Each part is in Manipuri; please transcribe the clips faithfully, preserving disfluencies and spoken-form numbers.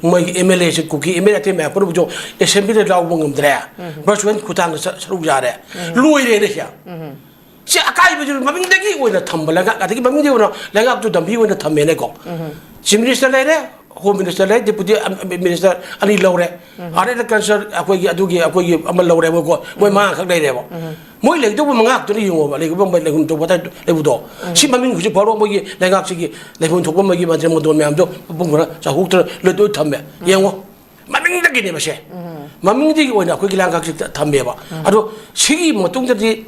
ꯃꯣꯏꯒꯤ ꯑꯦꯝ ꯑꯦꯜ ꯑꯦꯁꯦ, ꯀꯨꯀꯤ ꯑꯦꯝ ꯑꯦꯜ ꯑꯦ ꯑꯇꯩ ꯃꯌꯥꯝ ꯄꯨꯝꯅꯃꯛꯁꯨ ꯑꯦꯁꯦꯝꯕ꯭ꯂꯤꯗ ꯌꯥꯎꯕ ꯉꯝꯗ꯭ꯔꯦ꯫ ꯎꯝ꯫ ꯚꯔꯆꯨꯋꯦꯜ ꯈꯨꯠꯊꯥꯡꯗ ꯁ-, ꯁꯔꯨꯛ ꯌꯥꯔꯦ꯫ ꯎꯝ꯫ ꯂꯣꯏꯔꯦꯅꯦ ꯁꯦ꯫ ꯎꯝ꯫ ꯁꯤ ꯑꯀꯥꯏꯕꯁꯤ ꯃꯃꯤꯡꯗꯒꯤ ꯑꯣꯏꯅ ꯊꯝꯕ ꯂꯩꯉꯥꯛ, ꯑꯗꯒꯤ ꯃꯃꯤꯡꯗꯒꯤ ꯑꯣꯏꯅ ꯂꯩꯉꯥꯛꯇꯨ ꯗꯝꯕꯤ ꯑꯣꯏꯅ ꯊꯝꯃꯦꯅꯦꯀꯣ꯫ ꯎꯝ꯫ ꯆꯤꯐ ꯃꯤꯅꯤꯁꯇꯔ ꯂꯩꯔꯦ, ꯍꯣꯝ ꯃꯤꯅꯤꯁꯇꯔ ꯂꯩꯔꯦ, ꯗꯦꯄꯨꯇꯤ, ꯑꯝ, ꯃꯤꯅꯤꯁꯇꯔ ꯑꯅꯤ ꯂꯧꯔꯦ꯫ ꯎꯝ꯫ ꯑꯥꯔꯠ ꯑꯦꯟ ꯀꯜꯆꯔ ꯑꯩꯈꯣꯏꯒꯤ ꯑꯗꯨꯒꯤ ꯑꯩꯈꯣꯏꯒꯤ ꯑꯃ ꯂꯧꯔꯦꯕꯀꯣ꯫ ꯃꯣꯏ ꯎꯝ꯫ ꯃꯉꯥꯈꯛ ꯂꯩꯔꯦꯕ꯫ ꯎꯝ꯫ ꯃꯣꯏ ꯂꯩꯒꯗꯧꯕ ꯃꯉꯥ ꯈꯛꯇꯨꯅ ꯌꯦꯡꯉꯣꯕ, ꯂꯩꯒꯗꯧꯕ ꯂꯩꯐꯝ ꯊꯣꯛꯄ ꯑꯗꯥꯏ ꯂꯩꯕꯗꯣ꯫ ꯎꯝ꯫ ꯁꯤ ꯃꯃꯤꯡ ꯍꯧꯖꯤꯛ ꯐꯥꯎꯕ ꯃꯣꯏꯒꯤ ꯂꯩꯉꯥꯛꯁꯤꯒꯤ ꯂꯩꯐꯝ ꯊꯣꯛꯄ ꯃꯣꯏꯒꯤ ꯃꯟꯇ꯭ꯔꯤ ꯃꯟꯗꯣꯟ ꯃꯌꯥꯝꯗꯣ ꯃꯄꯨꯡ ꯐꯥꯅ ꯆꯥꯍꯧꯗꯅ ꯂꯣꯏ ꯂꯣꯏ ꯊꯝꯃꯦ꯫ ꯎꯝ꯫ ꯌꯦꯡꯉꯣ, ꯃꯃꯤꯡꯗꯒꯤꯅꯦꯕ ꯁꯦ꯫ ꯎꯝ꯫ ꯃꯃꯤꯡꯗꯒꯤ ꯑꯣꯏꯅ ꯑꯩꯈꯣꯏꯒꯤ ꯂꯩꯉꯥꯛꯁꯤ ꯊꯝꯃꯦꯕ꯫ ꯎꯝ꯫ ꯑꯗꯣ ꯁꯤꯒꯤ ꯃꯇꯨꯡꯗꯗꯤ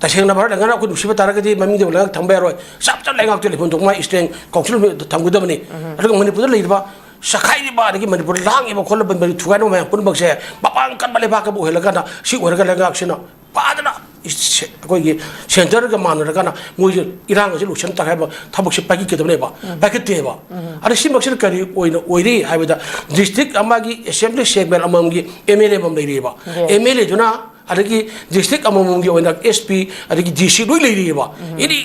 ꯇꯁꯦꯡꯅ ꯚꯥꯔꯠ ꯂꯩꯉꯥꯛꯅ ꯑꯩꯈꯣꯏ ꯅꯨꯡꯁꯤꯕ ꯇꯥꯔꯒꯗꯤ ꯃꯃꯤꯡꯗꯒꯤ ꯂꯩꯉꯥꯛ ꯊꯝꯕ ꯌꯥꯔꯣꯏ꯫ ꯆꯞ ꯆꯞ ꯂꯩꯉꯥꯛꯇꯨ ꯂꯩꯐꯝ ꯊꯣꯛꯄ ꯃꯥꯒꯤ ꯏꯁꯇꯦꯟ ꯀꯥꯎꯟꯁꯤꯜ ꯊꯝꯒꯗꯕꯅꯤ꯫ ꯎꯝ꯫ ꯑꯗꯨꯒ ꯃꯅꯤꯄꯨꯔꯗ ꯂꯩꯔꯤꯕ ꯆꯈꯥꯏꯔꯤꯕ, ꯑꯗꯒꯤ ꯃꯅꯤꯄꯨꯔꯗ ꯂꯥꯡꯉꯤꯕ ꯈꯣꯠꯂꯤꯕ ꯊꯨꯒꯥꯏꯅꯕ ꯃꯌꯥꯝ ꯄꯨꯝꯅꯃꯛꯁꯦ ꯃꯄꯥꯡ ꯀꯟꯕ ꯂꯩꯕꯥꯛ ꯑꯃ ꯑꯣꯏꯍꯜꯂꯀꯥꯟꯗ, ꯁꯤ ꯑꯣꯏꯔꯒ ꯂꯩꯉꯥꯛꯁꯤꯅ ꯐꯖꯅ ꯁꯦ-, ꯑꯩꯈꯣꯏꯒꯤ ꯁꯦꯟꯇꯔꯒ ꯃꯥꯟꯅꯔꯀꯥꯟꯗ ꯃꯣꯏꯁꯦ ꯏꯔꯥꯡ ꯑꯁꯤ ꯂꯣꯏꯁꯤꯟ ꯇꯥꯔꯦ ꯍꯥꯏꯕ ꯊꯕꯛꯁꯦ ꯄꯥꯏꯈꯠꯀꯗꯕꯅꯦꯕ꯫ ꯎꯝ꯫ ꯄꯥꯏꯈꯠꯇꯦꯕ꯫ ꯎꯝ꯫ ꯑꯗ ꯁꯤꯃꯛꯁꯤꯅ ꯀꯔꯤ ꯑꯣꯏꯅ ꯑꯣꯏꯔꯤ ꯍꯥꯏꯕꯗ, ꯗꯤꯁꯇ꯭ꯔꯤꯛ ꯑꯃꯒꯤ ꯑꯦꯁꯦꯝꯕ꯭ꯂꯤ ꯁꯦꯒꯃꯦꯟ ꯑꯃꯃꯝꯒꯤ ꯑꯦꯝ ꯑꯦꯜ ꯑꯦ ꯑꯃꯃꯝ ꯂꯩꯔꯤꯑꯕ꯫ ꯌꯦꯁ꯫ ꯑꯦꯝ ꯑꯦꯜ ꯑꯦꯗꯨꯅ ꯑꯗꯒꯤ ꯗꯤꯁꯇ꯭ꯔꯤꯛ ꯑꯃꯃꯝꯒꯤ ꯑꯣꯏꯅ ꯑꯦꯁ ꯄꯤ, ꯑꯗꯒꯤ ꯗꯤ ꯁꯤ ꯂꯣꯏ ꯂꯩꯔꯤꯑꯕ꯫ ꯎꯝ꯫ ꯑꯦꯅꯤ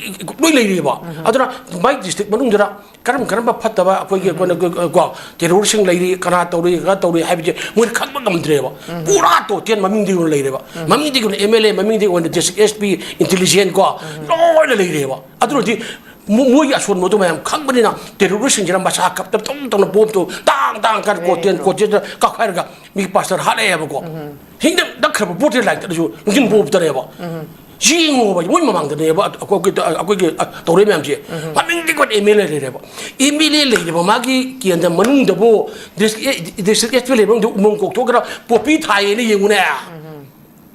ꯂꯣꯏ ꯂꯩꯔꯤꯑꯕ꯫ ꯎꯝ꯫ ꯑꯗꯨꯅ ꯃꯥꯏ ꯗꯤꯁꯇ꯭ꯔꯤꯛ ꯃꯅꯨꯡꯗꯨꯗ ꯀꯔꯝ ꯀꯔꯝꯕ ꯐꯠꯇꯕ ꯑꯩꯈꯣꯏꯒꯤ ꯎꯝ꯫ ꯑꯩꯈꯣꯏꯅ ꯀꯣ, ꯇꯦꯔꯣꯔꯤꯁꯁꯤꯡ ꯂꯩꯔꯤ, ꯀꯅꯥ ꯇꯧꯔꯤ, ꯀꯅꯥ ꯇꯧꯔꯤ ꯍꯥꯏꯕꯁꯦ ꯃꯣꯏꯅ ꯈꯪꯕ ꯉꯝꯗ꯭ꯔꯦꯕ꯫ ꯎꯝ꯫ ꯄꯨꯔꯥ ꯇꯣꯇꯦꯜ ꯃꯃꯤꯡꯗꯒꯤ ꯑꯣꯏꯅ ꯂꯩꯔꯦꯕ꯫ ꯎꯝ꯫ ꯃꯃꯤꯡꯗꯒꯤ ꯑꯣꯏꯅ ꯑꯦꯝ ꯑꯦꯜ ꯑꯦ, ꯃꯃꯤꯡꯗꯒꯤ ꯑꯣꯏꯅ ꯗꯤꯁꯇ꯭ꯔꯤꯛ ꯑꯦꯁ ꯄꯤ, ꯏꯟꯇꯦꯂꯤꯖꯦꯟꯁ ꯀꯣ, ꯎꯝ꯫ ꯂꯣꯏꯅ ꯂꯩꯔꯦꯕ꯫ ꯑꯗꯨꯅꯗꯤ ꯃꯣ-, ꯃꯣꯏꯒꯤ ꯑꯁꯣꯟꯕꯗꯣ ꯃꯌꯥꯝ ꯈꯪꯕꯅꯤꯅ ꯇꯦꯔꯣꯔꯤꯁꯁꯤꯡꯁꯤꯅ ꯃꯁꯥ ꯀꯞꯇ ꯇꯧ ꯇꯧꯅ ꯕꯣꯝꯗꯣ ꯇꯥꯡ ꯇꯥꯡ ꯀꯥꯟ ꯀꯣꯇꯦꯟ ꯀꯣꯇꯦꯟꯗ ꯀꯥꯞꯈꯥꯏꯔꯒ ꯃꯤ ꯄꯥꯁꯇꯔ ꯍꯥꯠꯂꯛꯑꯦꯕꯀꯣ꯫ ꯎꯝ꯫ ꯍꯤꯡꯅ ꯅꯛꯈ꯭ꯔꯕ ꯄꯣꯠꯇꯦ ꯂꯥꯏꯔꯤꯛꯇꯁꯨ ꯅꯨꯡꯊꯤꯟ ꯄꯣꯛꯇꯅꯦꯕ꯫ ꯎꯝ꯫ ꯌꯦꯡꯉꯣꯕ, ꯃꯣꯏ ꯃꯃꯥꯡꯗꯅꯦꯕ ꯑꯩꯈꯣꯏꯒꯤ, ꯑꯩꯈꯣꯏꯒꯤ ꯇꯧꯔꯤ ꯃꯌꯥꯝꯁꯦ꯫ ꯎꯝ꯫ ꯃꯃꯤꯡꯗꯤ ꯑꯩꯈꯣꯏ ꯑꯦꯝ ꯑꯦꯜ ꯑꯦ ꯂꯩꯔꯦꯕ꯫ ꯑꯦꯝ ꯑꯦꯜ ꯑꯦ ꯂꯩꯔꯤꯕ ꯃꯥꯒꯤ ꯀꯦꯟꯗ꯭ꯔ ꯃꯅꯨꯡꯗꯕꯨ ꯗꯤꯁꯇ꯭ꯔꯤꯛ, ꯗꯤꯁꯇ꯭ꯔꯤꯛ ꯑꯦꯁ ꯄꯤ ꯂꯩꯕ ꯃꯅꯨꯡꯗ ꯎꯃꯪ ꯀꯣꯛꯊꯣꯛꯈ꯭ꯔ ꯄꯣꯄꯤ ꯊꯥꯏꯌꯦꯅ ꯌꯦꯡꯉꯨꯅꯦ꯫ ꯎꯝ꯫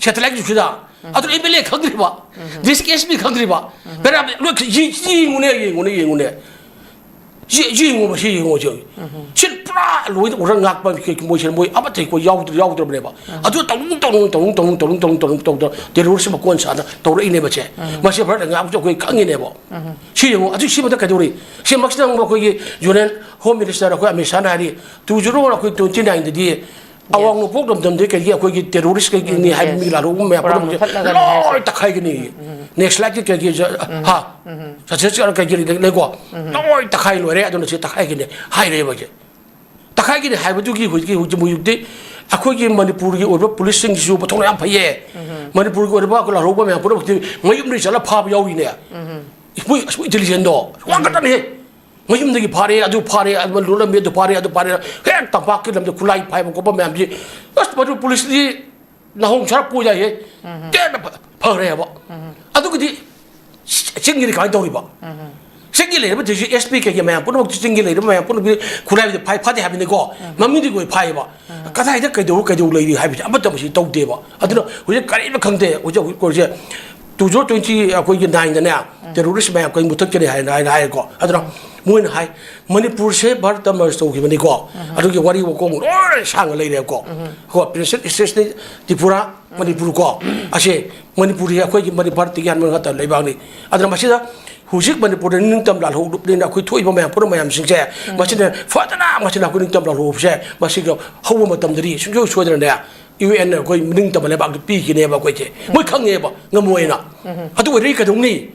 ꯁꯦꯇꯦꯂꯥꯏꯠ ꯖꯨꯛꯁꯤꯗ꯫ ꯎꯝ꯫ ꯑꯗꯨꯅ ꯑꯦꯝ ꯑꯦꯜ ꯑꯦ ꯈꯪꯗ꯭ꯔꯤꯕ, ꯎꯝ꯫ ꯗꯤꯁꯇ꯭ꯔꯤꯛ ꯑꯦꯁ ꯄꯤ ꯈꯪꯗ꯭ꯔꯤꯕ꯫ ꯎꯝ꯫ ꯄꯦꯔꯥ ꯂꯣꯏ ꯌꯦꯡ-, ꯌꯦꯡꯉꯨꯅꯦ, ꯌꯦꯡꯉꯨꯅꯦ, ꯌꯦꯡꯉꯨꯅꯦ꯫ ꯁꯤ, ꯁꯤ ꯌꯦꯡꯉꯣꯕ, ꯁꯤ ꯌꯦꯡꯉꯣ, ꯁꯤ꯫ ꯎꯝ꯫ ꯁꯤ ꯄꯨꯔꯥ ꯂꯣꯏꯅ ꯎꯔ ꯉꯥꯛꯄ ꯃꯣꯏꯁꯤꯅ ꯃꯣꯏ ꯑꯃꯠꯇ ꯑꯩꯈꯣꯏ ꯌꯥꯎꯗ꯭ꯔ-, ꯌꯥꯎꯗ꯭ꯔꯕꯅꯦꯕ꯫ ꯎꯝ꯫ ꯑꯗꯨ ꯇꯧꯅꯨ, ꯇꯧꯅꯨ, ꯇꯧꯅꯨ, ꯇꯧꯅꯨ, ꯇꯧꯅꯨ, ꯇꯧꯅꯨ, ꯇꯧꯅꯨ ꯇꯧꯗꯅ ꯇꯦꯔꯣꯔꯤꯁ ꯃꯀꯣꯟ ꯁꯥꯗꯅ ꯇꯧꯔꯛꯏꯅꯦꯕ ꯁꯦ꯫ ꯎꯝ꯫ ꯃꯁꯤ ꯚꯥꯔꯠꯅ ꯉꯥꯛꯄꯁꯨ ꯑꯩꯈꯣꯏ ꯈꯪꯉꯤꯅꯦꯕ꯫ ꯎꯝ꯫ ꯁꯤ ꯌꯦꯡꯉꯣ, ꯑꯗꯨ ꯁꯤ ꯃꯊꯛ ꯀꯩꯗꯧꯔꯤ? ꯁꯤ ꯃꯁꯤꯗ ꯑꯃꯨꯛ ꯑꯩꯈꯣꯏꯒꯤ ꯌꯨꯅꯤꯌꯟ ꯍꯣꯝ ꯃꯤꯅꯤꯁꯇꯔ ꯑꯩꯈꯣꯏ ꯑꯃꯤꯠ ꯁꯥꯍꯅ ꯍꯥꯏꯔꯤ, "ꯇꯨ ꯖꯤꯔꯣ ꯑꯩꯈꯣꯏ ꯇ꯭ꯋꯦꯟꯇꯤ ꯅꯥꯏꯟꯗꯗꯤ ꯑꯋꯥꯡ ꯅꯣꯡꯄꯣꯛ ꯂꯝꯗꯝꯗ ꯀꯩꯒꯤ ꯑꯩꯈꯣꯏꯒꯤ ꯇꯦꯔꯣꯔꯤꯁ ꯀꯩꯒꯤꯅꯤ ꯍꯥꯏꯕ ꯃꯤ ꯂꯥꯜꯍꯧꯕ ꯃꯌꯥꯝ ꯄꯨꯝꯅꯃꯛꯁꯦ ꯂꯣꯏ ꯇꯛꯈꯥꯏꯒꯅꯤ꯫ ꯅꯦꯛꯁꯂꯥꯏꯠꯀꯤ ꯀꯩꯒꯤ ꯖ-, ꯍꯥ? ꯁꯠꯁꯠ ꯀꯩꯒꯤ ꯂꯩꯀꯣ? ꯂꯣꯏ ꯇꯛꯈꯥꯏ ꯂꯣꯏꯔꯦ, ꯑꯗꯨꯅ ꯁꯤ ꯇꯛꯈꯥꯏꯒꯅꯤ ꯍꯥꯏꯔꯦꯕ ꯁꯦ꯫ ꯇꯛꯈꯥꯏꯒꯅꯤ ꯍꯥꯏꯕꯗꯨꯒꯤ ꯍꯧꯖꯤꯛꯀꯤ, ꯍꯧꯖꯤꯛ, ꯍꯧꯖꯤꯛꯇꯤ ꯑꯩꯈꯣꯏꯒꯤ ꯃꯅꯤꯄꯨꯔꯒꯤ ꯑꯣꯏꯕ ꯄꯨꯂꯤꯁꯁꯤꯡꯁꯤꯁꯨ ꯃꯊꯧꯅꯥ ꯌꯥꯝ ꯐꯩꯌꯦ꯫ ꯃꯅꯤꯄꯨꯔꯒꯤ ꯑꯣꯏꯕ ꯂꯥꯜꯍꯧꯕ ꯃꯌꯥꯝ ꯄꯨꯝꯅꯃꯛꯇꯤ ꯃꯌꯨꯝꯗꯒꯤ ꯆꯠꯂ ꯐꯥꯕ ꯌꯥꯎꯔꯤꯅꯦ꯫ ꯃꯣꯏ ꯑꯁꯨꯛ ꯏꯟꯇꯦꯂꯤꯖꯦꯟꯗꯣ ꯋꯥꯡꯈꯠꯇꯅꯦꯍꯦ꯫ ꯃꯌꯨꯝꯗꯒꯤ ꯐꯥꯔꯦ, ꯑꯗꯨ ꯐꯥꯔꯦ, ꯑꯗꯨ ꯂꯣꯜꯂꯝꯃꯤ, ꯑꯗꯨ ꯐꯥꯔꯦ, ꯑꯗꯨ ꯐꯥꯔꯦ, ꯍꯦꯛ ꯇꯝꯄꯥꯛꯀꯤ ꯂꯝꯗ ꯈꯨꯠꯂꯥꯏ ꯐꯥꯏꯕ ꯈꯣꯠꯄ ꯃꯌꯥꯝꯁꯤ, ꯑꯁ, ꯃꯗꯨ ꯄꯨꯂꯤꯁꯇꯤ ꯅꯍꯣꯡ ꯁꯥꯔ ꯄꯨ ꯌꯥꯏꯍꯦ꯫ ꯇꯦꯟꯅ ꯐ-, ꯐꯈ꯭ꯔꯦꯕ꯫ ꯑꯗꯨꯒꯤꯗꯤ ꯆꯤꯡꯒꯤꯗꯤ ꯀꯃꯥꯏꯅ ꯇꯧꯔꯤꯕ? ꯆꯤꯡꯒꯤ ꯂꯩꯔꯤꯕ ꯗꯤ ꯁꯤ, ꯑꯦꯁ ꯄꯤ ꯀꯩꯀꯩ ꯃꯌꯥꯝ ꯄꯨꯝꯅꯃꯛ, ꯆꯤꯡꯒꯤ ꯂꯩꯔꯤꯕ ꯃꯌꯥꯝ ꯄꯨꯝꯅꯃꯛꯇꯤ ꯈꯨꯠꯂꯥꯏꯗꯤ ꯐꯥꯏ-, ꯐꯥꯗꯦ ꯍꯥꯏꯕꯅꯤꯀꯣ꯫ ꯃꯃꯤꯡꯗꯤ ꯑꯩꯈꯣꯏ ꯐꯥꯏꯌꯦꯕ꯫ ꯀꯗꯥꯏꯗ ꯀꯩꯗꯧ, ꯀꯩꯗꯧ ꯂꯩꯔꯤ ꯍꯥꯏꯕꯁꯤ ꯑꯃꯠꯇ ꯃꯁꯤ ꯇꯧꯗꯦꯕ꯫ ꯑꯗꯨꯅ ꯍꯧꯖꯤꯛ ꯀꯔꯤꯝꯇ ꯈꯪꯗꯦ꯫ ꯍꯧꯖꯤꯛ, ꯍꯧꯖꯤꯛ ꯀꯣꯔꯁꯦ two thousand twenty ꯑꯩꯈꯣꯏꯒꯤ nineꯗꯅꯦ, terrorist ꯃꯌꯥꯝ ꯀꯩ ꯃꯨꯊꯠꯀꯅꯤ ꯍꯥꯏꯅ, ꯍꯥꯏꯅ ꯍꯥꯏꯌꯦꯀꯣ꯫ ꯑꯗꯨꯅ ꯃꯣꯏꯅ ꯍꯥꯏ, ꯃꯅꯤꯄꯨꯔꯁꯦ ꯚꯥꯔꯠꯇ merge ꯇꯧꯈꯤꯕꯅꯤꯀꯣ꯫ ꯑꯗꯨꯒꯤ ꯋꯥꯔꯤ ꯋꯥꯀꯣꯡ ꯂꯣꯏ ꯁꯥꯡꯅ ꯂꯩꯔꯦꯀꯣ꯫ ꯀꯣ, princess stateꯅꯤ ꯇ꯭ꯔꯤꯄꯨꯔꯥ, ꯃꯅꯤꯄꯨꯔ ꯀꯣ꯫ ꯑꯁꯦ ꯃꯅꯤꯄꯨꯔꯁꯦ ꯑꯩꯈꯣꯏꯒꯤ ꯃꯅꯤ-, ꯚꯥꯔꯠꯇꯒꯤ ꯍꯥꯟꯕ ꯉꯥꯛꯇ ꯂꯩꯕꯥꯛꯅꯤ꯫ ꯑꯗꯨꯅ ꯃꯁꯤꯗ ꯍꯧꯖꯤꯛ ꯃꯅꯤꯄꯨꯔꯗ ꯅꯤꯡꯇꯝ ꯂꯥꯜꯍꯧꯕꯅꯤꯅ ꯑꯩꯈꯣꯏ ꯊꯣꯛꯏꯕ ꯃꯌꯥꯝ ꯄꯨꯝꯅꯃꯛ ꯃꯌꯥꯝꯁꯤꯡꯁꯦ, ꯃꯁꯤꯅ ꯐꯖꯅ ꯃꯁꯤꯅ ꯑꯩꯈꯣꯏ ꯅꯤꯡꯇꯝ ꯂꯥꯜꯍꯧꯕꯁꯦ, ꯃꯁꯤꯒ ꯍꯧꯕ ꯃꯇꯝꯗꯗꯤ ꯁꯨꯡꯁꯣꯏ ꯁꯣꯏꯗꯅꯅꯦ, ꯌꯨ ꯑꯦꯟꯅ ꯑꯩꯈꯣꯏ ꯅꯤꯡꯇꯝꯕ ꯂꯩꯕꯥꯛꯇ ꯄꯤꯈꯤꯅꯦꯕ ꯑꯩꯈꯣꯏꯁꯦ꯫ ꯃꯣꯏ ꯈꯪꯉꯦꯕ ꯉꯝꯃꯣꯏꯅ꯫ ꯑꯗꯨ ꯑꯣꯏꯔꯗꯤ ꯀꯩꯗꯧꯅꯤ?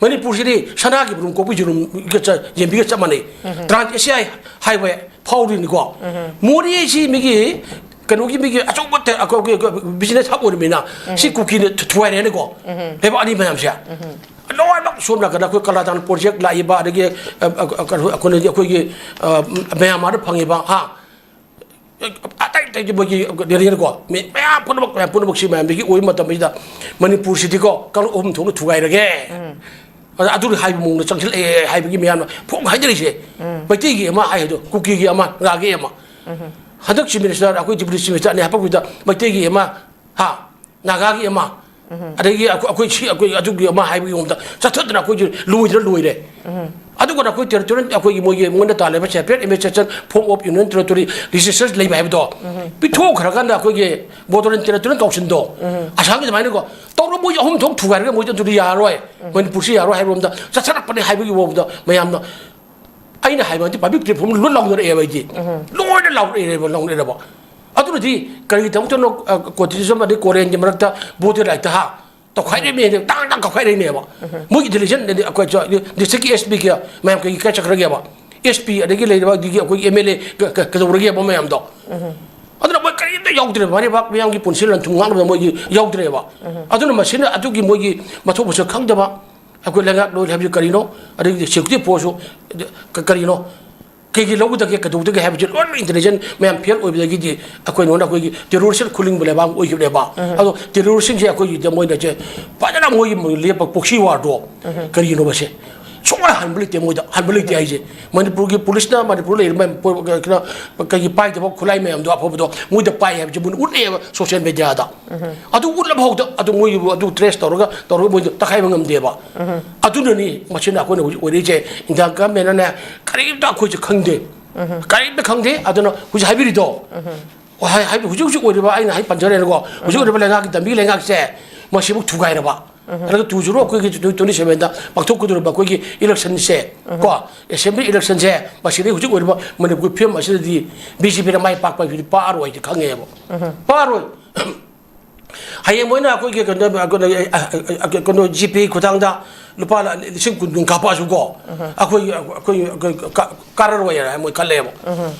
ꯃꯅꯤꯄꯨꯔꯁꯤꯗꯤ ꯁꯅꯥꯒꯤ ꯕ꯭ꯔꯨꯝ ꯀꯣꯛꯄꯤ ꯌꯦꯔꯨꯝꯒ ꯆ-, ꯌꯦꯟꯕꯤꯒ ꯆꯞ ꯃꯥꯟꯅꯩ꯫ Trans Asia Highway ꯐꯥꯎꯔꯤꯅꯤꯀꯣ꯫ ꯃꯣꯗꯤꯁꯤ ꯃꯤꯒꯤ ꯀꯩꯅꯣꯒꯤ, ꯃꯤꯒꯤ ꯑꯆꯧꯕ ꯇ-, ꯑꯩꯈꯣꯏꯒꯤ business hub ꯑꯣꯏꯔꯤꯕꯅꯤꯅ, ꯁꯤ ꯀꯨꯀꯤꯅ ꯊꯨ-, ꯊꯨꯒꯥꯏꯔꯦꯅꯦꯀꯣ꯫ ꯂꯩꯕꯥꯛ ꯑꯅꯤ ꯃꯌꯥꯝꯁꯦ꯫ ꯂꯣꯏꯅꯃꯛ ꯁꯣꯝ ꯅꯥꯀꯟꯗ ꯑꯩꯈꯣꯏ ꯀꯂꯥꯗꯥꯟ project ꯂꯥꯛꯏꯕ, ꯑꯗꯒꯤ, ꯑ, ꯑ, ꯑ, ꯀꯩꯅꯣ, ꯑꯩꯈꯣꯏꯅꯗꯤ ꯑꯩꯈꯣꯏꯒꯤ, ꯑ, ꯃ꯭ꯌꯥꯟꯃꯥꯔꯗ ꯐꯪꯉꯤꯕ, ꯍꯥ? ꯑꯇꯩ ꯑꯇꯩꯗꯤ ꯃꯣꯏꯒꯤ ꯂꯩꯔꯦꯅꯀꯣ, ꯃꯤ ꯃꯌꯥꯝ ꯄꯨꯝꯅꯃꯛ, ꯃꯌꯥꯝ ꯄꯨꯝꯅꯃꯛꯁꯤ ꯃꯌꯥꯝꯗꯒꯤ ꯑꯣꯏꯕ ꯃꯇꯝꯁꯤꯗ ꯃꯅꯤꯄꯨꯔꯁꯤꯗꯤꯀꯣ ꯀꯥꯡꯂꯨꯞ ꯑꯍꯨꯝ ꯊꯣꯛꯅ ꯊꯨꯒꯥꯏꯔꯒꯦ꯫ ꯑꯗ ꯑꯗꯨꯅ ꯍꯥꯏꯕ ꯃꯑꯣꯡꯗ ꯆꯪꯁꯤꯜꯂꯛꯑꯦ ꯍꯥꯏꯕꯒꯤ ꯃꯌꯥꯝꯅ ꯐꯣꯡ ꯍꯥꯏꯅꯔꯤꯁꯦ꯫ ꯃꯩꯇꯩꯒꯤ ꯑꯃ ꯍꯥꯏꯗꯣ, ꯀꯨꯀꯤꯒꯤ ꯑꯃ, ꯅꯥꯒꯥꯒꯤ ꯑꯃ꯫ ꯍꯟꯗꯛ chief minister, ꯑꯩꯈꯣꯏ deputy chief minister ꯑꯅꯤ ꯍꯥꯄꯛꯄꯗ ꯃꯩꯇꯩꯒꯤ ꯑꯃ, ꯍꯥ, ꯅꯥꯒꯥꯒꯤ ꯑꯃ, ꯑꯗꯒꯤ ꯑꯩꯈꯣꯏ, ꯑꯩꯈꯣꯏ ꯁꯤ, ꯑꯩꯈꯣꯏ ꯑꯗꯨꯒꯤ ꯑꯃ ꯍꯥꯏꯕꯒꯤ ꯃꯑꯣꯡꯗ ꯆꯠꯊꯗꯅ ꯑꯩꯈꯣꯏꯁꯨ ꯂꯣꯏꯗꯅ ꯂꯣꯏꯔꯦ꯫ ꯑꯗꯨꯒ ꯑꯩꯈꯣꯏ territorial, ꯑꯩꯈꯣꯏꯒꯤ ꯃꯣꯏꯒꯤ ꯃꯣꯏꯅ ꯇꯥꯜꯂꯤꯕ separate administration form of union territory registers ꯂꯩꯕ ꯍꯥꯏꯕꯗꯣ ꯄꯤꯊꯣꯛꯈ꯭ꯔꯀꯥꯟꯗ ꯑꯩꯈꯣꯏꯒꯤ border and territorial councilꯗꯣ ꯑꯁꯥꯝꯒꯤ ꯑꯗꯨꯃꯥꯏꯅꯀꯣ ꯇꯧꯔ ꯃꯣꯏ ꯑꯍꯨꯝ ꯊꯣꯛ ꯊꯨꯒꯥꯏꯔꯒ ꯃꯣꯏꯗꯤ ꯑꯗꯨꯗꯤ ꯌꯥꯔꯣꯏ, ꯃꯅꯤꯄꯨꯔꯁꯤ ꯌꯥꯔꯣꯏ ꯍꯥꯏꯕ ꯃꯑꯣꯡꯗ ꯆꯠꯊꯔꯛꯄꯅꯦ ꯍꯥꯏꯕꯒꯤ ꯃꯑꯣꯡꯗ ꯃꯌꯥꯝꯅ ꯑꯩꯅ ꯍꯥꯏꯕ ꯅꯠꯇꯦ, public platform ꯂꯣꯏ ꯂꯥꯎꯅꯔꯛꯑꯦꯕ ꯑꯩꯗꯤ꯫ ꯂꯣꯏꯅ ꯂꯥꯎꯅꯔꯛꯑꯦꯕ, ꯂꯥꯎꯅꯔꯛꯑꯦꯕ꯫ ꯑꯗꯨꯅꯗꯤ ꯀꯔꯤꯒꯤꯗꯃꯛꯇꯅꯣ, ꯑ, constitution ꯑꯃꯗꯤ Koreanꯒꯤ ꯃꯔꯛꯇ border line ꯍꯥ ꯇꯧꯈꯥꯏꯔꯛꯏꯅꯦ, ꯇꯥꯡ ꯇꯥꯡ ꯀꯛꯈꯥꯏꯔꯛꯏꯅꯦꯕ꯫ ꯃꯣꯏꯒꯤ intelligence ꯑꯗꯤ ꯑꯩꯈꯣꯏ ꯆ-, districtꯀꯤ S Pꯒꯤ ꯃꯌꯥꯝ ꯀꯩꯒꯤ ꯀꯥꯏ ꯆꯠꯈ꯭ꯔꯒꯦꯕ? ꯑꯦꯁ ꯄꯤ, ꯑꯗꯒꯤ ꯂꯩꯔꯤꯕ ꯑꯗꯒꯤ ꯑꯩꯈꯣꯏꯒꯤ ꯑꯦꯝ ꯑꯦꯜ ꯑꯦ ꯀꯩꯗꯧꯔꯒꯦꯕ ꯃꯌꯥꯝꯗꯣ? ꯑꯗꯨꯅ ꯃꯣꯏ ꯀꯔꯤꯝꯇ ꯌꯥꯎꯗ꯭ꯔꯦꯕ, ꯃꯔꯩꯕꯥꯛ ꯃꯤꯌꯥꯝꯒꯤ ꯄꯨꯟꯁꯤ ꯂꯟ ꯊꯨꯝ ꯉꯥꯛꯅꯕꯗ ꯃꯣꯏꯒꯤ ꯌꯥꯎꯗ꯭ꯔꯦꯕ꯫ ꯑꯗꯨꯅ ꯃꯁꯤꯅ ꯑꯗꯨꯒꯤ ꯃꯣꯏꯒꯤ ꯃꯊꯧ ꯃꯁꯛ ꯈꯪꯗꯕ, ꯑꯩꯈꯣꯏ ꯂꯩꯉꯥꯛꯂꯣꯏ ꯍꯥꯏꯕꯁꯤ ꯀꯔꯤꯅꯣ, ꯑꯗꯒꯤ ꯁꯦꯀ꯭ꯌꯨꯔꯤꯇꯤ ꯐꯣꯔꯁꯁꯨ ꯀ-, ꯀꯔꯤꯅꯣ, ꯀꯩꯒꯤ ꯂꯧꯒꯗꯒꯦ, ꯀꯩꯗꯧꯒꯗꯒꯦ ꯍꯥꯏꯕꯁꯤ ꯂꯣꯏꯅꯃꯛ ꯏꯟꯇꯦꯂꯤꯖꯦꯟ ꯃꯌꯥꯝ ꯐꯦꯜ ꯑꯣꯏꯕꯗꯒꯤꯗꯤ ꯑꯩꯈꯣꯏ ꯅꯉꯣꯟꯗ ꯑꯩꯈꯣꯏꯒꯤ ꯇꯦꯔꯣꯔꯤꯁ ꯈꯨꯂꯤꯡꯕ ꯂꯩꯕꯥꯛ ꯑꯃ ꯑꯣꯏꯈꯤꯕꯅꯦꯕ꯫ ꯑꯗꯣ ꯇꯦꯔꯣꯔꯤꯁꯁꯤꯡꯁꯦ ꯑꯩꯈꯣꯏꯒꯤꯗ ꯃꯣꯏꯅꯁꯦ ꯐꯖꯅ ꯃꯣꯏꯒꯤ ꯂꯦꯞꯄ ꯄ꯭ꯔꯣꯛꯁꯤ ꯋꯥꯔꯗꯣ ꯀꯔꯤꯒꯤꯅꯣꯕꯁꯦ? ꯁꯨꯡꯍꯟ ꯍꯟꯕ ꯂꯩꯇꯦ ꯃꯣꯏꯗ, ꯍꯟꯕ ꯂꯩꯇꯦ ꯍꯥꯏꯁꯦ꯫ ꯃꯅꯤꯄꯨꯔꯒꯤ ꯄꯨꯂꯤꯁꯅ ꯃꯅꯤꯄꯨꯔ ꯂꯩꯔꯤꯕ ꯃꯌꯥꯝ ꯄꯣ-, ꯀꯩꯅꯣ, ꯀꯩꯒꯤ ꯄꯥꯏꯗꯕ ꯈꯨꯠꯂꯥꯏ ꯃꯌꯥꯝꯗꯣ ꯑꯐꯕꯗꯣ ꯃꯣꯏꯗ ꯄꯥꯏ ꯍꯥꯏꯕꯁꯦ ꯃꯣꯏꯅ ꯎꯠꯂꯛꯑꯦꯕ ꯁꯣꯁꯤꯌꯦꯜ ꯃꯦꯗꯤꯌꯥꯗ꯫ ꯑꯗꯨ ꯎꯠꯂꯕ ꯐꯥꯎꯗ ꯑꯗꯨ ꯃꯣꯏꯒꯤꯕꯨ ꯑꯗꯨ ꯇ꯭ꯔꯦꯁ ꯇꯧꯔꯒ, ꯇꯧꯔꯒ ꯃꯣꯏꯗ ꯇꯛꯈꯥꯏꯕ ꯉꯝꯗꯦꯕ꯫ ꯑꯗꯨꯅꯅꯤ ꯃꯁꯤꯅ ꯑꯩꯈꯣꯏꯅ ꯍꯧꯖꯤꯛ ꯑꯣꯏꯔꯤꯁꯦ, ꯏꯟꯗꯤꯌꯥ ꯒꯃꯦꯟꯅꯅꯦ ꯀꯔꯤꯝꯇ ꯑꯩꯈꯣꯏꯁꯦ ꯈꯪꯗꯦ, ꯀꯔꯤꯝꯇ ꯈꯪꯗꯦ꯫ ꯑꯗꯨꯅ ꯍꯧꯖꯤꯛ ꯍꯥꯏꯕꯤꯔꯤꯗꯣ, ꯍꯥꯏ-, ꯍꯥꯏꯕꯗꯤ ꯍꯧꯖꯤꯛ ꯍꯧꯖꯤꯛ ꯑꯣꯏꯔꯤꯕ, ꯑꯩꯅ ꯍꯥꯏ ꯄꯟꯖꯔꯦꯅꯀꯣ, ꯍꯧꯖꯤꯛ ꯑꯣꯏꯔꯤꯕ ꯂꯩꯉꯥꯛꯀꯤ ꯗꯝꯕꯤ ꯂꯩꯉꯥꯛꯁꯦ ꯃꯁꯤꯕꯨ ꯊꯨꯒꯥꯏꯔꯕ꯫ ꯑꯗꯨꯒ ꯇꯨ ꯖꯤꯔꯣ ꯑꯩꯈꯣꯏꯒꯤ ꯇ꯭ꯋꯦꯟꯇꯤ ꯁꯚꯦꯟꯗ ꯄꯥꯡꯊꯣꯛꯀꯗꯧꯔꯤꯕ ꯑꯩꯈꯣꯏꯒꯤ ꯏꯂꯦꯛꯁꯟꯁꯦ, ꯀꯣ, ꯑꯦꯁꯦꯝꯕ꯭ꯂꯤ ꯏꯂꯦꯛꯁꯟꯁꯦ, ꯃꯁꯤꯗꯩ ꯍꯧꯖꯤꯛ ꯑꯣꯏꯔꯤꯕ ꯃꯅꯤꯄꯨꯔꯒꯤ ꯐꯤꯕꯝ ꯑꯁꯤꯗꯗꯤ ꯕꯤ ꯖꯦ ꯄꯤꯅ ꯃꯥꯏ ꯄꯥꯛꯄ ꯍꯥꯏꯕꯗꯤ ꯄꯥꯛꯑꯔꯣꯏ ꯍꯥꯏꯗꯤ ꯈꯪꯉꯦꯕ꯫ ꯄꯥꯛꯑꯔꯣꯏ꯫ ꯍꯌꯦꯡ ꯃꯣꯏꯅ ꯑꯩꯈꯣꯏꯒꯤ ꯀꯩꯅꯣ, ꯀꯩꯅꯣ, ꯀꯩꯅꯣ, ꯖꯤ ꯄꯦ ꯈꯨꯊꯥꯡꯗ ꯂꯨꯄꯥ ꯂꯤꯁꯤꯡ ꯀꯨꯟ ꯀꯨꯟ ꯀꯥꯞꯄꯛꯑꯁꯨꯀꯣ, ꯑꯩꯈꯣꯏ, ꯑꯩꯈꯣꯏ, ꯑꯩꯈꯣꯏ ꯀꯥ-, ꯀꯥꯔꯔꯣꯏ ꯍꯥꯏꯅ ꯃꯣꯏ ꯈꯜꯂꯦꯕ꯫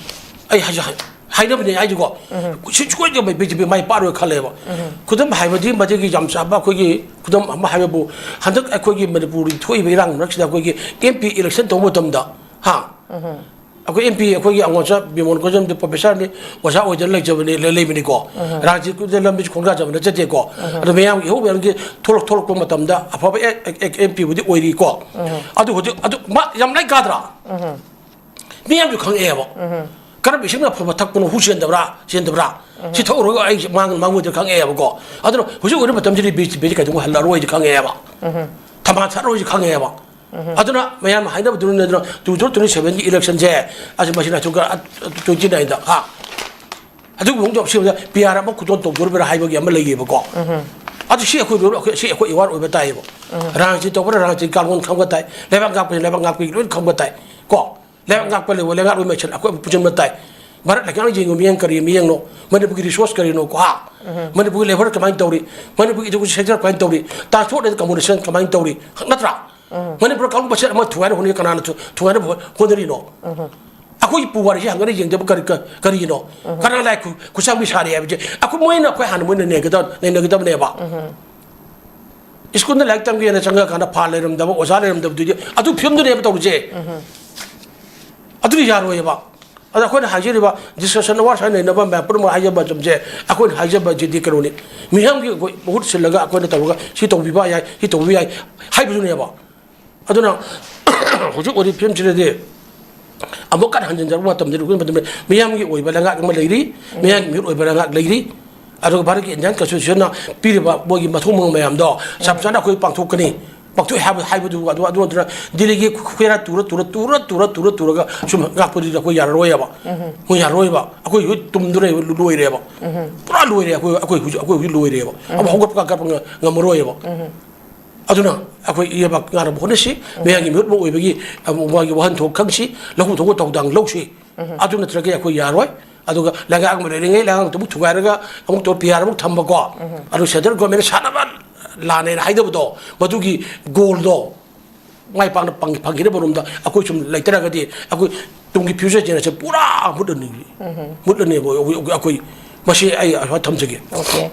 ꯑꯩ ꯍꯥꯏꯁꯦ ꯍꯥꯏ-, ꯍꯥꯏꯅꯕꯅꯦ ꯍꯥꯏꯁꯤꯀꯣ꯫ ꯁꯤ ꯁꯨꯡꯁꯣꯏꯗꯅ ꯕꯤ ꯖꯦ ꯄꯤ ꯃꯥꯏ ꯄꯥꯛꯑꯔꯣꯏ ꯈꯜꯂꯦꯕ꯫ ꯈꯨꯗꯝ ꯍꯥꯏꯕꯗꯤ ꯃꯗꯨꯒꯤ ꯌꯥꯝ ꯆꯥꯕ ꯑꯩꯈꯣꯏꯒꯤ ꯈꯨꯗꯝ ꯑꯃ ꯍꯥꯏꯕꯕꯨ, ꯍꯟꯗꯛ ꯑꯩꯈꯣꯏꯒꯤ ꯃꯅꯤꯄꯨꯔꯒꯤ ꯊꯣꯛꯏꯕ ꯏꯔꯥꯡ ꯃꯔꯛꯁꯤꯗ ꯑꯩꯈꯣꯏꯒꯤ ꯑꯦꯝ ꯄꯤ ꯏꯂꯦꯛꯁꯟ ꯇꯧꯕ ꯃꯇꯝꯗ, ꯍꯥ, ꯑꯩꯈꯣꯏ ꯑꯦꯝ ꯄꯤ ꯑꯩꯈꯣꯏꯒꯤ ꯑꯉꯣꯟꯆꯥ ꯕꯤꯃꯣꯟ ꯀꯣꯏꯖꯝꯗꯤ ꯄ꯭ꯔꯣꯐꯦꯁꯔꯅꯤ, ꯑꯣꯖꯥ ꯑꯣꯏꯗꯅ ꯂꯩꯖꯕꯅꯤ, ꯂꯩ-, ꯂꯩꯕꯅꯤꯀꯣ꯫ ꯔꯥꯖꯅꯤꯇꯤꯗ ꯂꯝꯕꯤꯁꯤ ꯈꯣꯡꯗꯥꯖꯕ ꯅꯠꯆꯗꯦꯀꯣ꯫ ꯑꯗꯣ ꯃꯌꯥꯝꯒꯤ ꯏꯍꯧ ꯃꯌꯥꯝꯒꯤ ꯊꯣꯛꯂꯛ-, ꯊꯣꯛꯂꯛꯄ ꯃꯇꯝꯗ ꯑꯐꯕ ꯑꯦ-, ꯑꯦ-, ꯑꯦ-, ꯑꯦꯝ ꯄꯤꯕꯨꯗꯤ ꯑꯣꯏꯔꯤꯀꯣ꯫ ꯑꯗꯨ ꯍꯧꯖꯤꯛ ꯑꯗꯨ ꯃꯥ ꯌꯥꯝ ꯂꯥꯏ ꯀꯥꯗ꯭ꯔꯥ? ꯃꯤꯌꯥꯝꯁꯨ ꯈꯪꯉꯛꯑꯦꯕ꯫ ꯀꯔꯝꯕ ꯏꯁꯤꯡꯅ ꯑꯐꯕ ꯊꯛꯄꯅꯣ, ꯍꯨ ꯆꯦꯟꯗꯕ꯭ꯔꯥ, ꯆꯦꯟꯗꯕ꯭ꯔꯥ? ꯁꯤ ꯊꯛꯎꯔꯒ ꯑꯩ ꯃꯥꯡ-, ꯃꯥꯡꯉꯣꯏꯗ꯭ꯔꯥ ꯈꯪꯉꯛꯑꯦꯕꯀꯣ꯫ ꯑꯗꯨꯅ ꯍꯧꯖꯤꯛ ꯑꯣꯏꯔꯤꯕ ꯃꯇꯝꯁꯤꯗꯤ ꯕꯤ ꯖꯦ ꯄꯤꯁꯤ ꯀꯩꯗꯧꯉꯩ ꯍꯜꯂꯛꯑꯔꯣꯏꯗꯤ ꯈꯪꯉꯛꯑꯦꯕ꯫ ꯊꯝꯕꯥꯜ ꯁꯥꯠꯂꯔꯣꯏꯁꯤ ꯈꯪꯉꯛꯑꯦꯕ꯫ ꯑꯗꯨꯅ ꯃꯌꯥꯝ ꯍꯥꯏꯅꯕꯗꯨꯅ, ꯑꯗꯨꯅ ꯇꯨ ꯊꯥꯎꯖꯟ ꯇ꯭ꯋꯦꯟꯇꯤ ꯁꯚꯦꯟꯒꯤ ꯏꯂꯦꯛꯁꯟꯁꯦ, ꯑꯁꯤ ꯃꯁꯤ ꯅꯥꯏꯊꯣꯛ-, ꯇ꯭ꯋꯦꯟꯇꯤ ꯅꯥꯏꯟꯗ, ꯍꯥ? ꯑꯗꯨꯒꯤ ꯃꯑꯣꯡꯗ ꯁꯤ ꯄꯤ ꯑꯥꯔ ꯑꯃ ꯈꯨꯗꯣꯜ ꯇꯧꯗꯣꯔꯤꯕ꯭ꯔꯥ ꯍꯥꯏꯕꯒꯤ ꯑꯃ ꯂꯩꯌꯦꯕꯀꯣ꯫ ꯑꯗꯨ ꯁꯤ ꯑꯩꯈꯣꯏ ꯂꯣꯏꯅ, ꯑꯩꯈꯣꯏ, ꯁꯤ ꯑꯩꯈꯣꯏ ꯑꯦꯋꯥꯔ ꯑꯣꯏꯕ ꯇꯥꯏꯌꯦꯕ꯫ ꯔꯥꯖꯅꯤꯇꯤ ꯇꯧꯕꯅ ꯔꯥꯖꯅꯤꯇꯤ ꯀꯥꯡꯂꯣꯟ ꯈꯪꯕ ꯇꯥꯏ, ꯂꯩꯕꯥꯛ ꯉꯥꯛꯄꯁꯤꯅ ꯂꯩꯕꯥꯛ ꯉꯥꯛꯄꯒꯤ ꯂꯣꯏꯅ ꯈꯪꯕ ꯇꯥꯏ ꯀꯣ꯫ ꯂꯩꯕꯥꯛ ꯉꯥꯛꯄ ꯂꯩꯕ ꯂꯩꯉꯥꯛꯂꯣꯏ ꯃꯁꯦꯜ ꯑꯩꯈꯣꯏ ꯄꯨꯟꯁꯤꯟꯕ ꯇꯥꯏ꯫ ꯚꯥꯔꯠ ꯂꯩꯉꯥꯛꯅ ꯌꯦꯡꯕ ꯃꯤꯠꯌꯦꯡ ꯀꯔꯤ ꯃꯤꯠꯌꯦꯡꯅꯣ? ꯃꯅꯤꯄꯨꯔꯒꯤ ꯔꯤꯁꯣꯔꯁ ꯀꯔꯤꯅꯣ ꯀꯣ, ꯍꯥ? ꯃꯅꯤꯄꯨꯔꯒꯤ ꯂꯦꯕꯔ ꯀꯃꯥꯏꯅ ꯇꯧꯔꯤ? ꯃꯅꯤꯄꯨꯔꯒꯤ ꯏꯗꯨꯀꯦꯁꯟ ꯁꯦꯛꯇꯔ ꯀꯃꯥꯏꯅ ꯇꯧꯔꯤ? ꯇ꯭ꯔꯥꯟꯁꯄꯣꯔꯠ ꯑꯦꯟ ꯀꯝꯃꯨꯅꯤꯀꯦꯁꯟ ꯀꯃꯥꯏꯅ ꯇꯧꯔꯤ? ꯅꯠꯇ꯭ꯔꯥ? ꯃꯅꯤꯄꯨꯔ ꯀꯥꯡꯂꯨꯞ ꯃꯁꯦꯟ ꯑꯃ ꯊꯨꯒꯥꯏꯅ ꯍꯣꯠꯅꯔꯤ, ꯀꯅꯥꯅ ꯊꯨ- ꯊꯨꯒꯥꯏꯅꯕ ꯍꯣ- ꯍꯣꯠꯅꯔꯤꯅꯣ? ꯑꯩꯈꯣꯏꯒꯤ ꯄꯨꯋꯥꯔꯤꯁꯦ ꯍꯪꯒꯠꯅ ꯌꯦꯡꯗꯕ ꯀꯔꯤ ꯀ- ꯀꯔꯤꯒꯤꯅꯣ? ꯀꯅꯥ ꯂꯥꯏ ꯈꯨ- ꯈꯨꯠꯁꯥꯡꯕꯤ ꯁꯥꯔꯤ ꯍꯥꯏꯕꯁꯦ? ꯑꯩꯈꯣꯏ ꯃꯣꯏꯅ ꯑꯩꯈꯣꯏ ꯍꯥꯟꯅ ꯃꯣꯏꯅ ꯅꯩꯒꯗꯕ ꯅꯩꯅꯒꯗꯕꯅꯦꯕ꯫ ꯁ꯭ꯀꯨꯜꯗ ꯂꯥꯏꯔꯤꯛ ꯇꯝꯒꯦꯅ ꯆꯪꯉꯀꯥꯟꯗ ꯐꯥꯜ ꯂꯩꯔꯝꯗꯕ, ꯑꯣꯖꯥ ꯂꯩꯔꯝꯗꯕꯗꯨꯗꯤ ꯑꯗꯨ ꯐꯤꯕꯝꯗꯨꯅꯦꯕ ꯇꯧꯔꯤꯁꯦ꯫ ꯑꯗꯨꯗꯤ ꯌꯥꯔꯣꯏꯕ꯫ ꯑꯗ ꯑꯩꯈꯣꯏꯅ ꯍꯥꯏꯖꯔꯤꯕ ꯗꯤꯁꯀꯁꯟ ꯑꯋꯥꯔ ꯁꯨꯃꯥꯏꯅ ꯂꯩꯅꯕ ꯃꯌꯥꯝ ꯄꯨꯝꯅꯃꯛ ꯍꯥꯏꯖꯕ ꯃꯇꯝꯁꯦ, ꯑꯩꯈꯣꯏꯅ ꯍꯥꯏꯖꯕꯁꯤꯗꯤ ꯀꯩꯅꯣꯅꯤ, ꯃꯤꯌꯥꯝꯒꯤ ꯑꯩꯈꯣꯏ ꯃꯍꯨꯠ ꯁꯤꯜꯂꯒ ꯑꯩꯈꯣꯏꯅ ꯇꯧꯔꯒ ꯁꯤ ꯇꯧꯕꯤꯕ ꯌꯥꯏ, ꯁꯤ ꯇꯧꯕꯤꯕ ꯌꯥꯏ ꯍꯥꯏꯕꯗꯨꯅꯦꯕ꯫ ꯑꯗꯨꯅ ꯍꯧꯖꯤꯛ ꯑꯣꯏꯔꯤꯕ ꯐꯤꯕꯝꯁꯤꯗꯗꯤ ꯑꯃꯨꯛ ꯀꯟꯅ ꯍꯟꯖꯤꯟꯖꯔꯛꯄ ꯃꯇꯝꯗ, ꯑꯩꯈꯣꯏ ꯃꯇꯝꯗ ꯃꯤꯌꯥꯝꯒꯤ ꯑꯣꯏꯕ ꯂꯩꯉꯥꯛ ꯑꯃ ꯂꯩꯔꯤ, ꯃꯤꯌꯥꯝꯒꯤ ꯃꯤꯍꯨꯠ ꯑꯣꯏꯕ ꯂꯩꯉꯥꯛ ꯂꯩꯔꯤ꯫ ꯑꯗꯨꯒ ꯚꯥꯔꯠꯀꯤ ꯏꯟꯗꯤꯌꯥꯟ ꯀꯟꯁꯇꯤꯇ꯭ꯌꯨꯁꯟꯅ ꯄꯤꯔꯤꯕ ꯃꯣꯏꯒꯤ ꯃꯊꯧ ꯃꯉꯝ ꯃꯌꯥꯝꯗꯣ ꯆꯞ ꯆꯥꯅ ꯑꯩꯈꯣꯏ ꯄꯥꯡꯊꯣꯛꯀꯅꯤ, ꯄꯥꯡꯊꯣꯛꯑꯦ ꯍꯥꯏꯕ, ꯍꯥꯏꯕꯗꯨ ꯑꯗꯨ, ꯑꯗꯨ ꯅꯠꯇꯅ ꯗꯤꯜꯂꯤꯒꯤ ꯈꯨꯔꯥ ꯇꯨꯔ, ꯇꯨꯔ, ꯇꯨꯔ, ꯇꯨꯔ, ꯇꯨꯔꯒ ꯁꯨꯝ ꯉꯥꯛꯄꯗꯨꯗꯤ ꯑꯩꯈꯣꯏ ꯌꯥꯔꯔꯣꯏꯕ꯫ ꯃꯣꯏ ꯌꯥꯔꯔꯣꯏꯕ꯫ ꯑꯩꯈꯣꯏ ꯍꯧꯖꯤꯛ ꯇꯨꯝꯗꯨꯅ ꯂꯣꯏꯔꯦꯕ꯫ ꯄꯨꯔꯥ ꯂꯣꯏꯔꯦ꯫ ꯑꯩꯈꯣꯏ, ꯑꯩꯈꯣꯏ ꯍꯧꯖꯤꯛ, ꯑꯩꯈꯣꯏ ꯍꯧꯖꯤꯛ ꯂꯣꯏꯔꯦꯕ꯫ ꯑꯃꯨꯛ ꯍꯧꯒꯠꯄ ꯀꯥꯈꯠꯄ ꯉ-, ꯉꯝꯃꯔꯣꯏꯕ꯫ ꯑꯗꯨꯅ ꯑꯩꯈꯣꯏ ꯏꯔꯩꯕꯥꯛ ꯉꯥꯛꯅꯕ ꯍꯣꯠꯅꯁꯤ꯫ ꯃꯌꯥꯝꯒꯤ ꯃꯤꯍꯨꯠ ꯑꯃ ꯑꯣꯏꯕꯒꯤ, ꯑ, ꯃꯥꯒꯤ ꯋꯥꯍꯟꯊꯣꯛ ꯈꯪꯁꯤ, ꯂꯧꯐꯝ ꯊꯣꯛꯄ ꯊꯧꯗꯥꯡ ꯂꯧꯁꯤ꯫ ꯑꯗꯨ ꯅꯠꯇ꯭ꯔꯒꯗꯤ ꯑꯩꯈꯣꯏ ꯌꯥꯔꯣꯏ꯫ ꯑꯗꯨꯒ ꯂꯩꯉꯥꯛ ꯑꯃ ꯂꯩꯔꯤꯉꯩ ꯂꯩꯉꯥꯛꯇ ꯑꯃꯨꯛ ꯊꯨꯒꯥꯏꯔꯒ ꯑꯃꯨꯛ ꯇꯧ ꯄꯤ ꯑꯥꯔ ꯑꯃꯨꯛ ꯊꯝꯕꯀꯣ꯫ ꯑꯗꯨ ꯁꯦꯟꯇ꯭ꯔꯦꯜ ꯒꯣꯔꯃꯦꯟꯅ ꯁꯥꯟꯅꯕ ꯂꯥꯟꯅꯦꯅ ꯍꯥꯏꯗꯕꯗꯣ, ꯃꯗꯨꯒꯤ ꯒꯣꯜꯗꯣ ꯃꯥꯏ ꯄꯥꯛꯅ ꯄꯥꯡ-, ꯐꯪꯈꯤꯅꯕ ꯔꯣꯝꯗ ꯑꯩꯈꯣꯏ ꯁꯨꯝ ꯂꯩꯇꯔꯒꯗꯤ ꯑꯩꯈꯣꯏ ꯇꯨꯡꯒꯤ ꯐ꯭ꯌꯨꯆꯔ ꯖꯦꯅꯦꯔꯦꯁꯟ ꯄꯨꯔꯥ ꯃꯨꯠꯂꯅꯤ꯫ ꯃꯨꯠꯂꯅꯦꯕ ꯑꯩꯈꯣꯏ, ꯑꯩꯈꯣꯏ ꯃꯁꯤ ꯑꯩ ꯑꯁꯨꯃꯥꯏꯅ ꯊꯝꯖꯒꯦ꯫ ꯑꯣꯀꯦ꯫